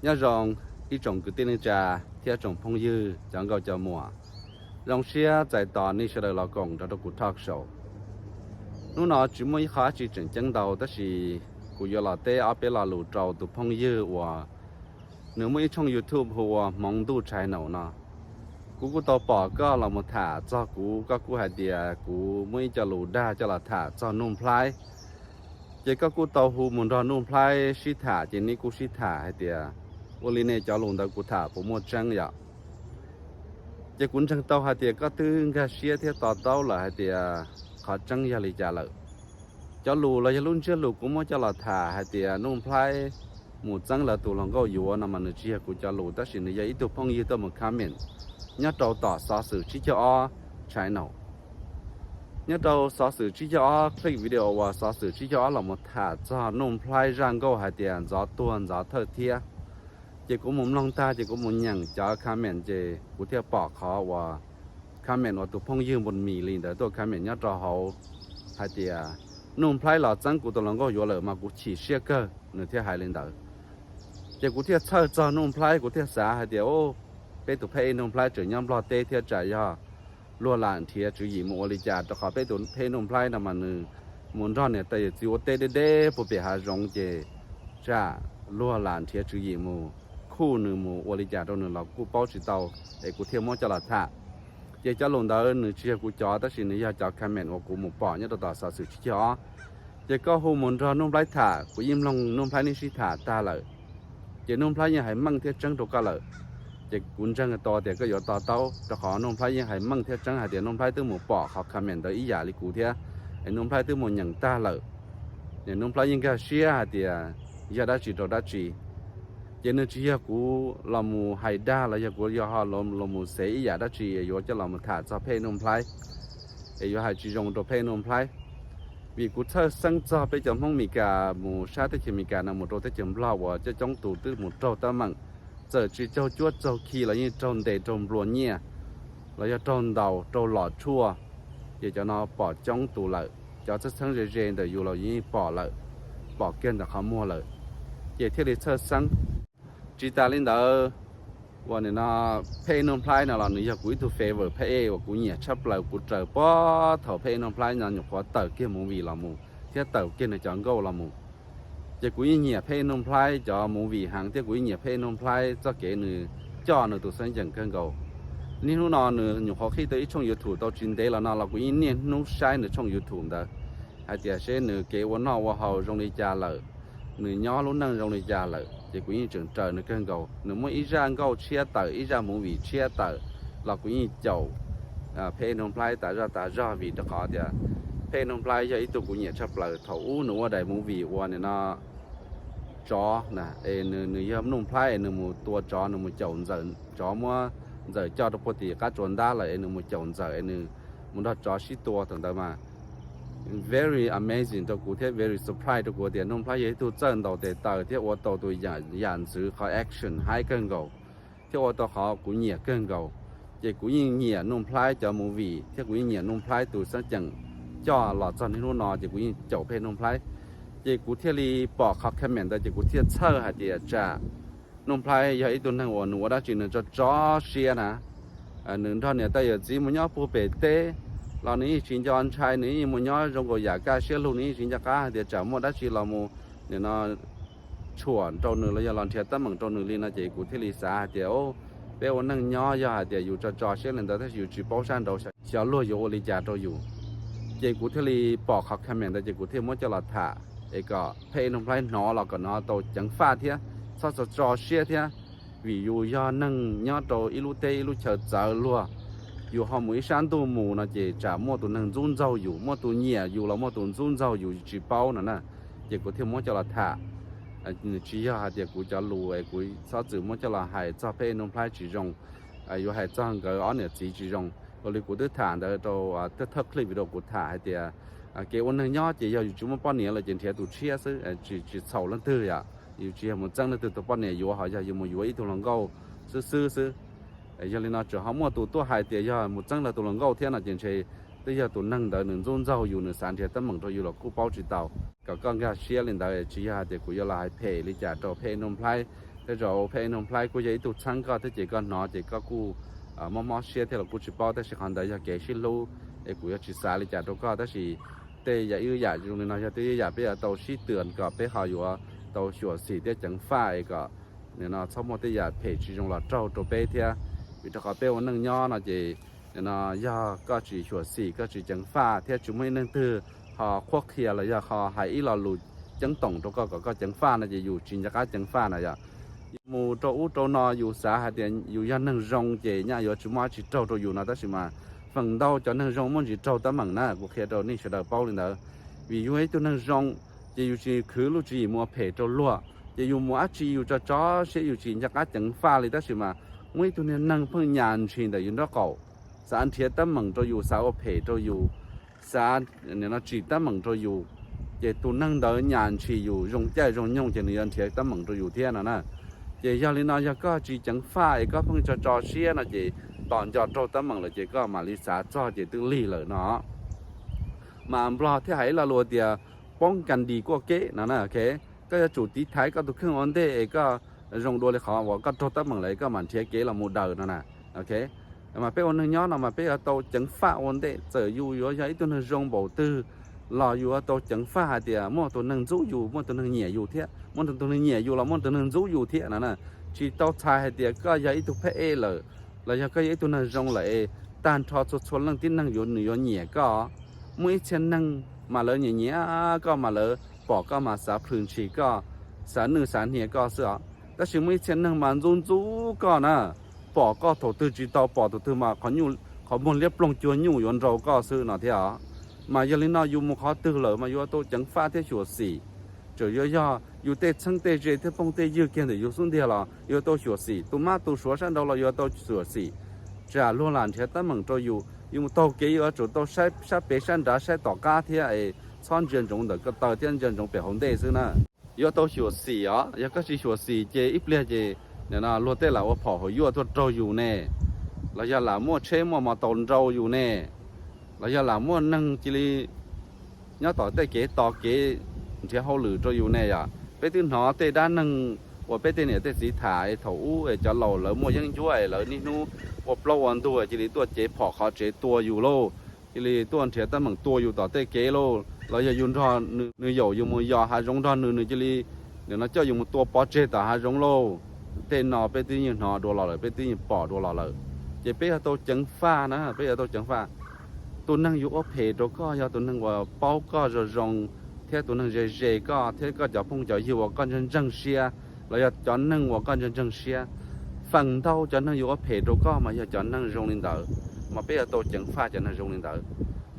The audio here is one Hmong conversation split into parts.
Nyob zoo ib tsoom kwv tij neej tsa thiab tsoom phooj ywg cov nkauj cov muam. Zoo siab txais tos nej sawv daws los koom nrog rau kuv talk show. Hnub no tsis muaj ib qho dab tsi tseem ceeb ntau, tab sis kuv yuav los teb ob peb lo lus rau tus phooj ywg uas nws muaj ib tshooj YouTube hu ua Hmoov Ntuj Channel no. Kuv kuj tau pom koj los mus tham txog kuv, koj kuj hais tias kuv muaj ib co lus dag coj los tham txog Nuj Nplhaib. Ces koj kuj tau hu mus nrog Nuj Nplhaib sib tham, ces neb kuj sib tham hais tias ua li nej cov lus ntawd kuv tham puas muaj tseeb yom. Ces kuv ntseeg tau hais tias koj twb nkag siab thiab to taub lawm hais tias qhov tseeb yog li cas lawm. Cov lus los yog lub ntsiab lus kuv muab coj los tham hais tias Nuj Nplhaib mus txeeb lawv tus hluas nkauj yuav no mas nws tsis yog kuv cov lus, tab sis nws yog ib tug phooj ywg tuaj mus comment nyob rau tom Xov Xwm Tsib Caug Ob channel. Nyob rau Xov Xwm Tsib Caug Ob click video uas Xov Xwm Tsib Caug Ob los mus tham txog Nuj Nplhaib zaj nkauj hais tias ntxov tuag ntxov thawj thiab. Ces kuv mus mloog tag ces kuv mus nyeem cov comment ces kuv thiaj pom qhov uas comment uas tus phooj ywg Npus Mis li ntawd tuaj comment nyob rau hauv hais tias Nuj Nplhaib los txeeb kuv tus hluas nkauj yuav lawm mas kuv chim siab kawg, nws thiaj hais li ntawd. Ces kuv thiaj txhawj txog Nuj Nplhaib, kuv thiaj xav hais tias peb tus phab ej Nuj Nplhaib tseem nyob Nplog teb thiab tsam yog luag lam nrhiav tswv yim mus ua li cas, rau qhov peb tus phab ej Nuj Nplhaib no mas nws mus nrog niam tais yawm txiv ua teb deb deb puag pem hav zoov ces tsam luag lam nrhiav tswv yim mus khuj nws mus ua li cas rau nws los kuj paub tsis tau, es kuv thiaj muab coj los tham. Ces cov lus ntawd nws tsis yog kuv cov, tab sis nws yog cov comment uas kuv mus pom nyob rau tom Xov Xwm Tsib Caug Ob. Ces koj hu mus nrog Nuj Nplhaib tham, kuv yeej mloog Nuj Nplhaib neb sib tham tag lawm. Ces Nuj Nplhaib yeej hais meej thiab tseeb rau koj lawm. Ces kuv ntseeg tau tias koj yuav to taub, rau qhov Nuj Nplhaib yeej hais meej thiab tseeb hais tias Nuj Nplhaib twb mus pom qhov comment ntawd ib yam li kuv thiab, es Nuj Nplhaib twb mus nyeem tag lawm. Nuj Nplhaib yeej nkag siab hais tias yog dab tsi rau dab tsi. Ces nws tsis yog kuv los mus hais dag los yog kuv yog ho los mus xev ib yam dab tsi es yuav coj los mus tham txog phab ej Nuj Nplhaib, es yuav hais tsis zoo rau phab ej Nuj Nplhaib. Vim kuv txhawj xeeb txog peb cov Hmoob Mes Kas mus sab teb chaws Mes Kas no mus rau teb chaws Nplog uas coob coob tus twb mus raug teeb meem, txawm tsis raug cuab raug khi los yeej raug ntes raug nplua nyiaj, los yog raug ntaus raug lom tshuaj. Ces cov no pom coob tus lawm, cov txheeb txheeb ze ze ntawm yus los yeej pom lawm, pom kiag ntawm qhov muag lawm, ces thiaj li txhawj xeeb. Tsis tas li ntawd, uas nim no phab ej Nuj Nplhaib no los nws yog kuv ib tug favorite phab ej uas kuv nyiam tshaj plaws, kuv raws puag thaum phab ej Nuj Nplhaib no nyuam qhuav tawm kiag movie los mus thiab tawm kiag nws cov nkauj los mus. Ces kuv yeej nyiam phab ej Nuj Nplhaib cov movie heev thiab kuv yeej nyiam phab ej Nuj Nplhaib txoj kev nws coj nws tus xeeb ceem kawg nkaus. Niaj hnub no nws nyuam qhuav qhib tau ib tshooj YouTube tau tsis ntev los no los kuv yeej niaj hnub saib nws tshooj YouTube ntawd, hais tias seb nws kev ua noj ua haus zoo li cas lawm, nws nyob lub neej zoo li cas lawm, ces kuv yeej tseem raws nws kawg nkaus. Nws muaj ib zaj nkauj tshiab tawm, ib zaj movie tshiab tawm los kuv yeej caum phab ej Nuj Nplhaib tas zog tas zog, vim rau qhov tias phab ej Nuj Nplhaib yog ib tug kuv nyiam tshaj plaws. Thaum ub nws ua daim movie ua nim no tsov na, es nws yog Nuj Nplhaib es nws mus tua tsov, nws mus caum Ntxawm, tsov muab Ntxawm coj rau puag tim qab tsuas ntab lawm es nws mus caum Ntxawm es nws mus nrog tsov sib tua thaum ntawd mas very amazing rau kuv thiab very surprise rau kuv tias Nuj Nplhaib yog ib tug txawj ntaus tes taw thiab ua tau tus yam ntxwv qhov action haib kawg nkaus, thiab ua tau qhov kuv nyiam kawg nkaus. Ces kuv yeej nyiam Nuj Nplhaib cov movie thiab kuv yeej nyiam Nuj Nplhaib tus xeeb ceem coj los txog niaj hnub no, ces kuv yeej caum phab ej Nuj Nplhaib. Ces kuv thiaj li pom qhov comment ntawd ces kuv thiaj txhawj hais tias tsam Nuj Nplhaib yog ib tug neeg uas nws ua dab tsi nws tso tso siab na. Nws nrog niam tais yawm txiv mus nyob puag pem teb los nws yeej tsis nco ntshai, nws yeej mus nyob zoo nkaus yam kaj siab lug, nws yeej tsis nco qab hais tias tsam muaj dab tsi los mus nim no tshuam rau nws los yog los nrhiav teeb meem rau nws li no. Ces kuv thiaj li xav hais tias peb ua neej nyob yog hais tias yus tso tso siab li ntawd tab sis yus tsis paub sab nraud xyov luag yuav ua li cas rau yus. Ces kuv thiaj li pom qhov comment ntawd ces kuv thiaj muab coj los tham es kom phab ej Nuj Nplhaib hnov los kom hnov tau ceev faj thiab txhob tso tso siab thiab. Vim yus yog neeg nyob rau ib lub teb ib lub chaw txawv luag, yus ho mus ib sab ntuj mus no ces tsam muaj tus neeg ntxub ntxaug yus, muaj tus nyiam yus los muaj tus ntxub ntxaug yus tsis paub no na. Ces kuv thiaj muab coj los tham. Nws tsis yog hais tias kuv cov lus es kuv txhob txwm muab coj los hais txog phab ej Nuj Nplhaib tsis zoo, yuav hais txog nkawd ob niam txiv tsis zoo. Ua li kuv twb tham ntawd rau thawj clip video kuv tham hais tias kev ua neeg nyob ces yog yus tsis muaj poj niam lawm ces nrhiav tus tshiab xwb, tsis txhaum leej twg yom. Yus tsis yog mus txeeb leej twg tus poj niam yuav, ho yog yus mus yuav ib tug hluas nkauj xwb xwb xwb. Yog li no tseem ho muaj tus tuaj hais tias yog mus txeeb leej tus hluas nkauj thiab no ces ntshe twb yog tus neeg ntawd nws ntxub ntxaug yus, nws xav nrhiav teeb meem rau yus los kuj paub tsis tau. Kom koj nkag siab li ntawd, tsis yog hais tias kuv yuav los hais phem li cas rau phab ej Nuj Nplhaib, Tej zaum pheej Nuj Nplhaib kuj yog ib tug txheeb koj thiab ces koj hnov ces koj kuj mob mob siab thiab los kuj tsis paub, tab sis qhov ntawd yog kev sib hlub es kuv yuav tsis xav li cas rau koj. Tab sis tej yam ib yam zoo li no yog tej yam peb yuav tau sib tw kom peb ho yuav tau xyuam xim thiab ceev faj es kom nim no txhob muaj tej yam phem tsis zoo los raug rau peb thiab. Vim rau qhov peb ua neej nyob no ces nim no yog koj tsis xyuam xim, koj tsis ceev faj thiab tsis muaj ib neeg twg ho qhuab qhia los yog ho hais ib lo lus ceeb toom rau koj kom koj ceev faj no ces yus tsis nco qab ceev faj na yom. Yus mus rau ub rau no yus xav hais tias yus yog neeg zoo ces nyaj yuav tsis muaj dab tsi raug rau yus no, tab sis mas feem ntau cov neeg zoo muaj ntsis raug teeb meem na, kuv qhia rau nej sawv daws paub li ntawd. Vim yus yog ib tug neeg zoo ces yus tsis khwv lub tswv yim mus ua phem rau luag, ces yus mus dab tsi yus tso tso siab, yus tsis nco qab ceev faj li, tab sis mas muaj ib tug niag neeg pheej nyas ntshis ntawm yus nraub qaum, xav nrhiav teeb meem rau yus, xav ua phem rau yus, xav nim no tsim teeb meem rau yus, ces tus neeg ntawd nyas ntshis yus zoo caij zoo nyoog ces nws yuav nrhiav teeb meem rau yus thiab no na. Ces yog li no yog koj tsis ceev faj es koj pheej tso tso siab no ces tos nco raug teeb meem lawm ces koj mam li xav txog ces twb lig lawm no. Mas Nplog thiaj hais ib lo lus tias poob kas dis kuaj kev no na. Koj yuav tsum tiv thaiv koj tus kheej ua ntej es koj zoo dua li qhov uas koj raug teeb meem lawm koj mam nrhiav kev los mus daws no na. Mas peb ua neeg nyob no mas peb yuav tau ceev faj ua ntej, txawm yus yuav yog ib tug neeg zoo npaum twg los yus yuav tau ceev faj hais tias muaj tus neeg ntxub yus, muaj tus neeg nyiam yus thiab, muaj tus neeg nyiam yus los muaj tus neeg ntxub yus thiab no na. Tsis tau txhais hais tias koj yog ib tug phab ej lawm los yog koj yog ib tug neeg zoo lawm es tag nrho txhua txhua leej tib neeg yuav, nws yuav nyiam koj. Muaj ib txhia neeg mas lawv nyiam nyiam koj mas lawv pom koj mas xav plhws ntshis koj, xav nwj xav hnia koj xwb os. Tab sis muaj ib txhia neeg mas ntxub ntxub koj na, pom koj thaum twg tsis tau pom thaum twg mas qhov muag liab ploog cuag nyuj yuav nrau koj xwb no thiab os. Mas yog li no yus mus qhov twg lawm mas yuav tau ceev faj thiab xyuam xim. Txawm yuav yog yus tej txheeb tej ze thiab phooj tej ywg kiag ntawm yus xub ntiag los yuav tau xyuam xim, tus mab tus suav sab nraud los yuav tau xyuam xim. Tsam luag lam nrhiav teeb meem rau yus, yus mus taug kev yuav tsum tau saib sab pem sab nrad saib tom qab thiab es txhob ntsia ntsoov ntawm ko taw thiab ntsia ntsoov pem hauv ntej xwb na. Yuav tau xyuam xim os, yog koj tsis xyuam xim ces ib pliag ces nim no luag tej lam ua phom hauv yuaj tuaj raug yus ne, los yog lam muaj tsheb muaj mos taus nrau yus ne, los yog lam muaj neeg cia li nyob tom tej kev tos kev nrhiav hauj lwm rau yus ne yom. Peb twb hnov tej dab neeg uas peb tej niam tej txiv tham es thaum ub es cov laus lawv muaj yeeb ncuab es lawv niaj hnub ua plaub ua ntug cia li tuaj cev phom qhov tsev tua yus lauj, cia li tuaj nrhiav teeb meem tua yus tom tej kev lauj, los yog yus nrog nws yaum yus mus yos hav zoov nrog nws, nws cia li nim no coj yus mus tua pov tseg tom hav zoov lauj. Tej no peb twb yeej hnov dua los lawm, peb twb yeej pom dua los lawm. Ces peb yuav tau ceev faj na, peb yuav tau ceev faj. Tus neeg yuav ua phem rau koj yog tus neeg uas paub koj zoo zoo, thiab tus neeg ze ze koj thiab koj cov phooj cov ywg uas koj ntseeg ntseeg siab, los yog cov neeg uas koj ntseeg ntseeg siab. Feem ntau cov neeg yuav ua phem rau koj mas yog cov neeg zoo li ntawd, mas peb yuav tau ceev faj cov neeg zoo li ntawd.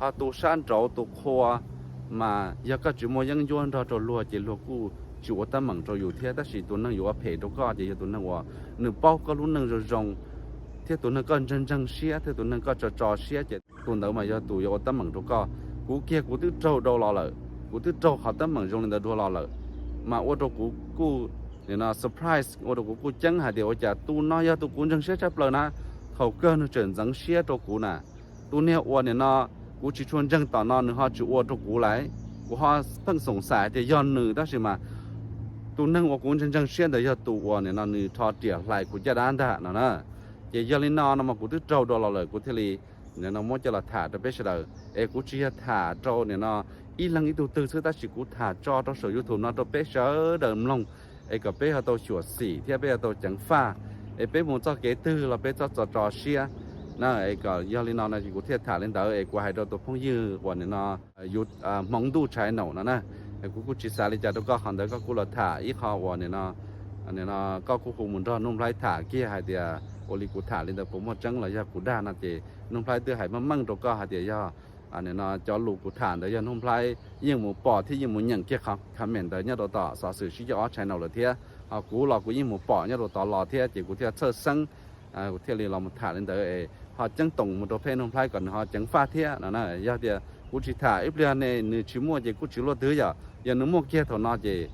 Ho tus sab nraud tus qhua mas yog koj tsis muaj yeeb ncuab nrog rau luag ces luag kuj tsis ua teeb meem rau yus thiab, tab sis tus neeg yuav ua phem rau koj ces yog tus neeg uas nws paub koj lub neej zoo zoo, thiab tus neeg koj ntseeg ntseeg siab thiab tus neeg koj tso tso siab ces tus ntawd mas yog tus yuav ua teeb meem rau koj. Kuv kiag kuv twb raug dua los lawm, kuv twb raug qhov teeb meem zoo li ntawd dua los lawm, mas ua rau kuv kuj nim no surprise, ua rau kuv kuj ceeb hais tias ua cas tus no yog tus kuv ntseeg siab tshaj plaws na, thaum kawg nws tseem ntxeev siab rau kuv na. Tus niag uas nim no kuv tsis tshua ntseeg tom no nws ho tsis ua rau kuv lawm, kuv ho pheej xoom xais tias yog nws, tab sis mas tus neeg uas kuv ntseeg ntseeg siab ntawd yog tus uas nim no nws rho riam hlais kuv caj dab ntag no na. Ces yog li no no mas kuv twb raug dua los lawm kuv thiaj li nim no muab coj los tham rau peb sawv daws. Es kuv tsis yog tham rau nim no ib leeg ib tug twg xwb, tab sis kuv tham tso rau saum YouTube no rau peb sawv daws mloog, es kom peb ho tau xyuam xim thiab peb ho tau ceev faj, es peb mus txoj kev twg los peb txhob tso tso siab na. Es kom yog li no no ces kuv thiaj tham li ntawd, es kuv hais rau tus phooj ywg uas nim no yus Hmoob Ntuj Channel no na. Kuv kuj tsis xav li cas rau koj, qhov ntawd koj kuj los tham ib qho uas nim no, nim no koj kuj hu mus nrog Nuj Nplhaib tham kiag hais tias ua li kuv tham li ntawd puas muaj tseeb los yog kuv dag no ces Nuj Nplhaib twb hais meej meej rau koj hais tias yog nim no cov lus kuv tham ntawd yog Nuj Nplhaib yeej mus pom thiab yeej mus nyeem kiag comment ntawd nyob rau tom Xov Xwm Sib Caug Ob Channel lawm thiab. Ho kuv los kuv yeej mus pom nyob rau tod los thiab ces kuv thiaj txhawj xeeb, kuv thiaj li los mus tham li ntawd es ho ceeb toom mus rau pheej Nuj Nplhaib kom nws ho ceev faj thiab no na. Yog tias kuv tsis tham ib pliag ne nws tsis muaj ces kuj tsis luaj twg yom. Yog nws muaj kiag thaum no ces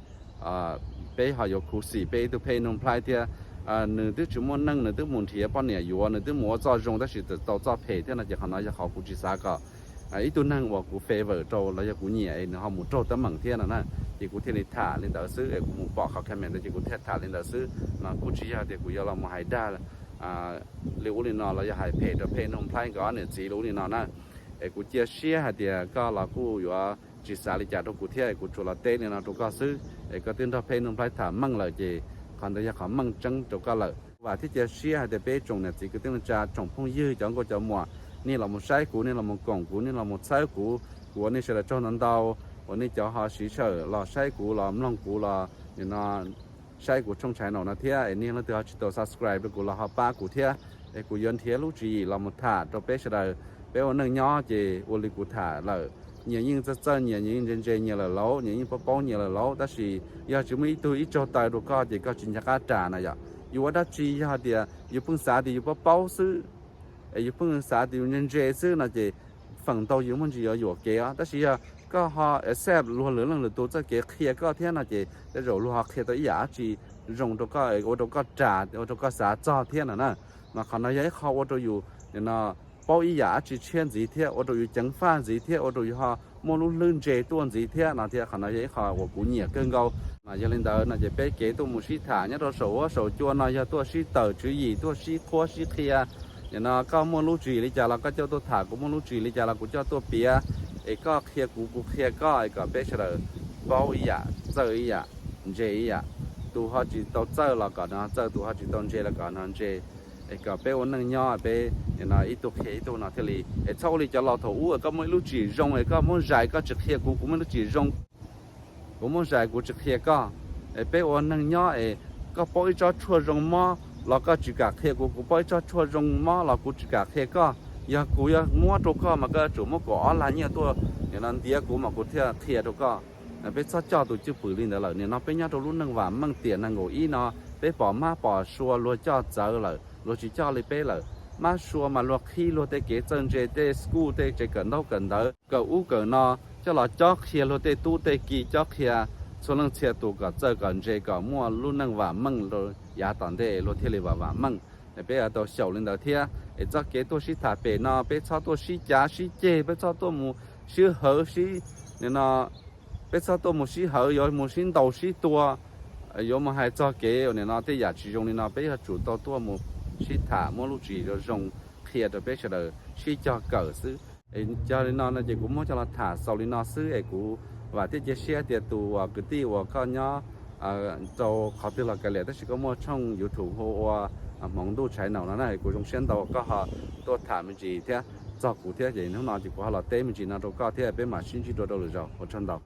peb ho yuav khuv xim peb ib tug pheej Nuj Nplhaib thiab. Nws twb tsis muaj neej, nws twb mus nrhiav poj niam yuav, nws twb mus ua txoj zoo tab sis txawm tau txoj phem thiab no ces qhov no yog qhov kuv tsis xav kom ib tug neeg uas kuv favor rau los yog kuv nyiam es nws ho mus raug teeb meem thiab no na. Ces kuv thiaj li tham li ntawd xwb es kuv mus pom qhov comment ntawd ces kuv thiaj tham li ntawd xwb no, kuj tsis yog tias kuv yuav los mus hais dag li ub li no los yog hais phem rau Phej Nuj Nplhaib nkawd ob niam txiv li ub li no na. Es kuv cia siab hais tias koj los kuj yuav tsis xav li cas rau kuv thiab, kuv tsuas los teb li no rau koj xwb. Es koj twb nrog Phej Nuj Nplhaib tham meej lawm ces qhov ntawd yog qhov meej tseeb rau koj lawm. Vam thiab cia siab hais tias peb tsoom niam txiv kwv tij neej tsa, tsoom phooj ywg, cov nkauj cov muam, nej los mus saib kuv, nej los mus koom kuv, nej los mus txhawb kuv, kuv ua nej sawv daws tsaug ntau ntau. Uas nej cov ho siv sij hawm los saib kuv, los mloog kuv, los nim no saib kuv tshooj channel no thiab es nej leej twg ho tsis tau subscribe rau kuv los ho pab kuv thiab. Es kuv yuav nrhiav lub tswv yim los mus tham rau peb sawv daws. Peb ua neej nyob ces ua li kuv tham lawm, nyias yeej txawj txawj nyias, nyias yeej ntse ntse nyias lawm lauj, nyias yeej paub paub nyias lawm lauj, tab sis yog tsis muaj ib tug ib tsaug taw rau koj ces koj tsis nco qab ras na yom. Yus ua dab tsi yog tias yus pheej xav tias yus paub paub xwb, es yus pheej xav tias yus ntse ntse xwb no ces feem ntau yus muaj ntsis yuav yuam kev os. Tab sis yog koj ho accept luag lwm leej lwm tus txoj kev qhia koj thiab no ces tej zaum luag ho qhia tau ib yam dab tsi zoo rau koj, ua rau koj ras, ua rau koj xav txog thiab no na. Mas qhov no yog ib qho ua rau yus nim no paub ib yam dab tsi tshiab ntxiv thiab, ua rau yus ceev faj ntxiv thiab, ua rau yus ho muaj lub hlwb ntse tuaj ntxiv thiab no thiab. Qhov no yog ib qho uas kuv nyiam kawg nkaus. Mas yog li ntawd no ces peb kev tuaj mus sib tham nyob rau saum huab saum cua no yog tuaj sib tawm tswv yim, tuaj sib qhuab sib qhia. Nim no koj muaj lub tswv yim li cas los koj coj tuaj tham, kuv muaj lub tswv yim li cas los kuv coj tuaj piav. Es koj qhia kuv, kuv qhia koj, es kom peb sawv daws paub ib yam, txawj ib yam, ntse ib yam. Tus ho tsis tau txawj los kom nws txawj, tus ho tsis tau ntse los kom nws ntse. Es kom peb ua neej nyob peb nim no ib tug qhia ib tug no thiaj li. Es txhob ua li cov laus thaum ub, koj muaj ib lub tswv yim zoo es koj muab zais, koj tsis qhia kuv, kuv muaj lub tswv yim zoo, kuv muab zais kuv tsis qhia koj. Es peb ua neeg nyob es koj paub ib tsob tshuaj zoo mob los koj tsis kam qhia kuv, kuv paub ib tsob tshuaj zoo mob los kuv tsis kam qhia koj. Yog kuv yuav muab rau koj mas koj yuav tsum muab kaum ob lag nyiaj tuaj nim no ntiav kuv mas kuv thiaj qhia rau koj. Peb txhob coj tus cwj pwm li ntawd lawm. Nim no peb nyob rau lub neej vam meej tiam nees nkaum ib no, peb pom mab pom sua luag coj txawv lawm, luag tsis coj li peb lawm. Mab sua mas luag qhib luag tej kev txawj ntse, tej school, tej tsev kawm ntaub kawm ntawv, kawm ub kawm no, coj los cob qhia luag tej tub tej ki, cob qhia txhua leej txhia tus kom txawj kom ntse kom muaj lub neej vam meej rau yav tom ntej luag thiaj li vam vam meej. Peb yuav tau xyaum li ntawd thiab. Es txoj kev tuaj sib tham pem no peb txhob tuaj sib cav sib ceg, peb txhob tuaj mus sib hawv sib, nim no peb txhob tuaj mus sib hawv, yuav mus sib ntaus sib tua, yuav mus hais txog kev nim no tej yam tsis zoo li no, peb yuav tsum tau tuaj mus sib tham muab lub tswv yim zoo zoo qhia rau peb sawv daws sib cog kawm xwb. Yog li no no ces kuv muab coj los tham xaus li no xwb es kuv vam thiab cia siab tias tus uas kwv tij uas koj nyob rau qhov twg los kav liam, tab sis koj muaj tshooj YouTube hu ua Hmoov Ntuj Channel no na, kuv zoo siab ntau koj ho tuaj tham me ntsis thiab txog kuv thiab ces hnub no ces kuv ho los teb me ntsis no rau koj thiab, peb mam sib ntsib dua rau lwm zaus, ua tsaug ntau.